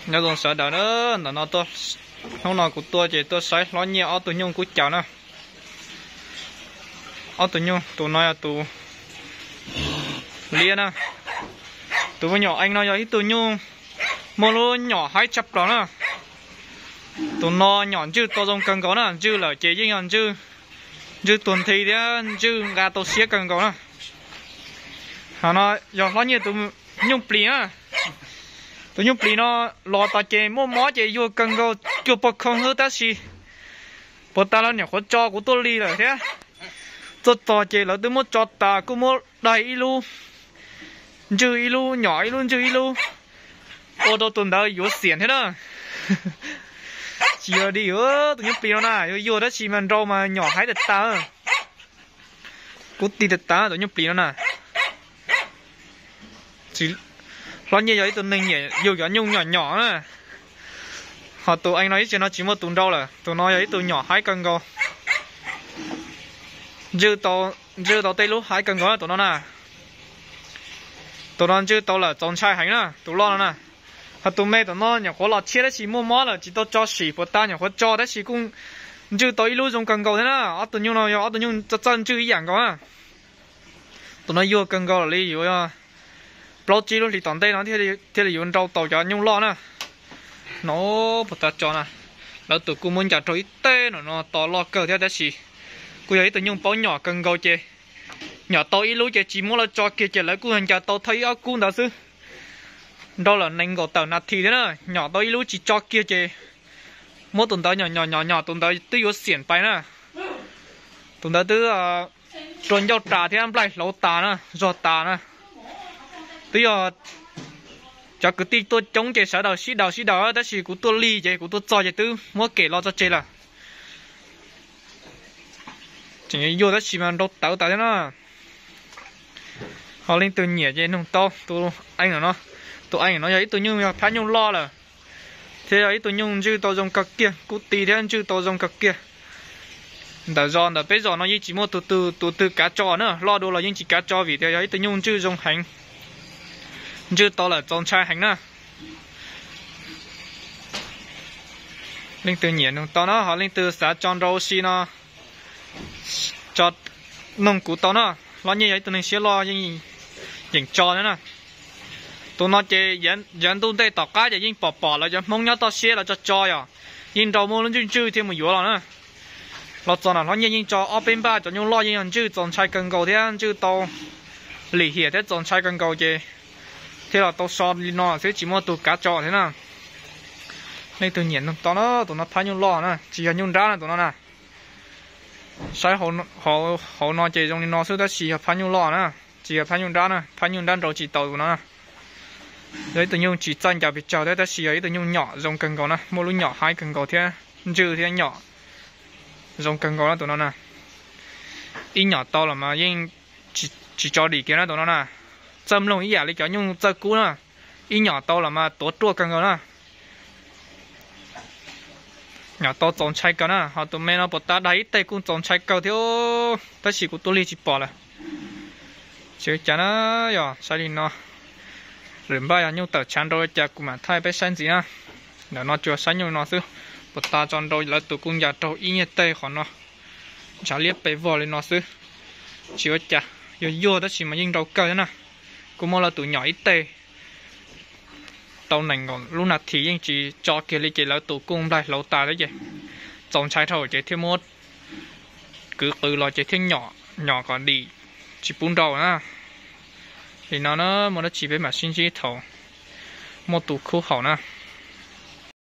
Nyob zoo sawv daws na, ntawm no tuaj, hnub no kuv tuaj ces tuaj saib hlob Nyiaj ob tug nyuj kub cav na. Ob tug nyuj, tus no yog tus liab na. Tus me nyuam ees no yog ib tug nyuj muaj lub nyom haib tshaj plaws na. Tus no nyom ntswj tau zoo kawg nkaus na, ntswj lawm ces yeej yog ntswj, ntswj tuag nthi thiab ntswj nqa tau siab kawg nkaus na. Ho no yog hlob Nyiaj tus nyuj plis na. Tus nyuj plis no los tas ces muaj mob ces yuag kawg nkaus, cuag pog khoo xwb tab sis puas tas lawv nyuam qhuav tso kuv tuaj li lawm thiab. Tuaj txog ces lawv twb muab tso tas, kuj muab daig ib lub ntswj ib lub, nyom ib lub ntswj ib lub, ua rau tus ntawd yuav xiam thiab na. Tsis yog di, tus nyuj plis no na, yuag yuag tab sis mas nrau mas nyom haib tas tas, kub ti tas tas tus nyuj plis no na. Hlob Nyiaj yog ib tug neeg nyiam yug cov nyuj nyom nyom na. Ho tus ees no ib txhia no tsis muaj tus nrau lawm, tus no yog ib tug nyom haib kawg nkaus. Ntswj tau, ntswj tau tej lub haib kawg nkaus na tus no na. Tus no ntswj tau lawm txaus ntshai heev na, tus loj no na. Ho tus me tus no nyuam qhuav los tshiab tab sis muaj mob lawm tsis tau tso sim, puas tas nyuam qhuav tso tab sis kuj ntswj tau ib lub zoo kawg nkaus thiab na. Ob tug nyuj no yog ob tug nyuj txawj ntswj ib yam nkaus na. Tus no yuag kawg nkaus lawm li, yuav plaub tsib lub hlis tom ntej no thiaj li yuav nrau tau cov nyuj loj na. No puas tas tso na, lawv tus kuj muab ncaws raug ib teg no, no to loj kawg thiab tab sis kuj yog ib tug nyuj paub nyom kawg nkaus ces nyom tau ib lub ces tsis muab lawv tso kiag ces lawv kuj ncaws tau thawj ib ob kub ntawd xwb. Nrau lawm nees nkaum tawm nas this thiab na, nyom tau ib lub tsis tso kiag ces muab tus ntawd nyom nyom nyom nyom tus ntawd twb yuav xiam pais na. Tus ntawd twb rua ncauj tas thiab nplaig hlauv tas na, zog tas na. Twb yog cov kwv tij tuaj coob ces sawv daws sib daws sib daws tab sis kuv tuaj lig ces kuv tuaj txog ces twb muab kem los tso tseg lawm. Tseem yuag tab sis mas nrau tawv tas thiab na. Ho leej twg nyiam ces nug tau tus ees no. Tus ees no yog ib tug nyuj, yog phab nyuj loj lawm thiab yog ib tug nyuj ntswj tau zoo kawg kiag, kub ti thiab ntswj tau zoo kawg kiag. Ntawm zos, ntawm peb zos no yeej tsis muaj tus twg, tus twg kav tso na, loj dua los yeej tsis kav tso vim tias yog ib tug nyuj ntswj zoo heev, ntswj tau lawm txaus ntshai heev na. Leej twg nyiam nug tau na, ho leej twg xav tso nrau si no tso, nug kuv tau na. Hlob Nyiaj yog ib tug neeg siab loj, yeej yeem tso thiab na. Tus no ces yav ntuj ntej tom qab ces yeej pom pom lawv cov Hmoob nyob toj siab lawv tso tso yom, yeej nrau muaj lub ntswj ntswj thiaj mus yuav los na. Los txog no Hlob Nyiaj yeej tso ob peb npaj cov nyuj loj yeej yog ntswj txaus ntshai kawg nkaus thiab ntswj tau lim hiam thiab txaus ntshai kawg nkaus ces thiaj los tau so li no xwb tsis muaj tus kav tso thiab na. Leej twg nyiam nug tau na, tus no phab nyuj loj na, tsis yog nyuj nrab na tus no na. Saib hauv no ces zoo li no xwb tab sis yog phab nyuj loj na, tsis yog phab nyuj nrab na, phab nyuj nrab nrau tsis tau tus no na. Yog ib tug nyuj tsis txawj ncaws pes tsawg thiab tab sis yog ib tug nyuj nyom zoo kawg nkaus na, muaj lub nyom haib kawg nkaus thiab ntswj thiab nyom zoo kawg nkaus na tus no na. Ib nyom tau los mas yeej tsis tso dim kiag na tus no na. Txawj mloog ib yam li cov nyuj txawj kub na, ib nyom tau los mas tuav ruaj kawg nkaus na. Nyom tau txaus ntshai kawg na, ho tus me no puas tas daig ib teg kuj txaus ntshai kawg thiab, tab sis kuv tuaj lig tsis pom lawm. Tsis ua cas na, yog saib li no, lwm npaj yog nyuj tawm tshav nrau ua cas kuv mam thaij peb saib ntxiv na. Ntawm no tsuas saib nyuj no xwb, puas tas tso nrau lawv tus kuj ncaws raug ib nyuag teg qhov no, ntshav liab pes vog li no xwb. Tsis ua cas, yuag yuag tab sis mas yeej nrau kawg thiab na. Kuj muab lawv tus nyom ib teg tau nees nkaum lub nas this yeej tsis tso kiag li ces lawv tus kuj nplaig hlauv tas thiab ces txaus ntshai dhau ces thiaj muab kwv qw los ces thiaj nyom, nyom kom dim tsis pub nrau na. Li no na, muaj dab tsi peb mam sib ntsib thaum muaj tus khub haum na.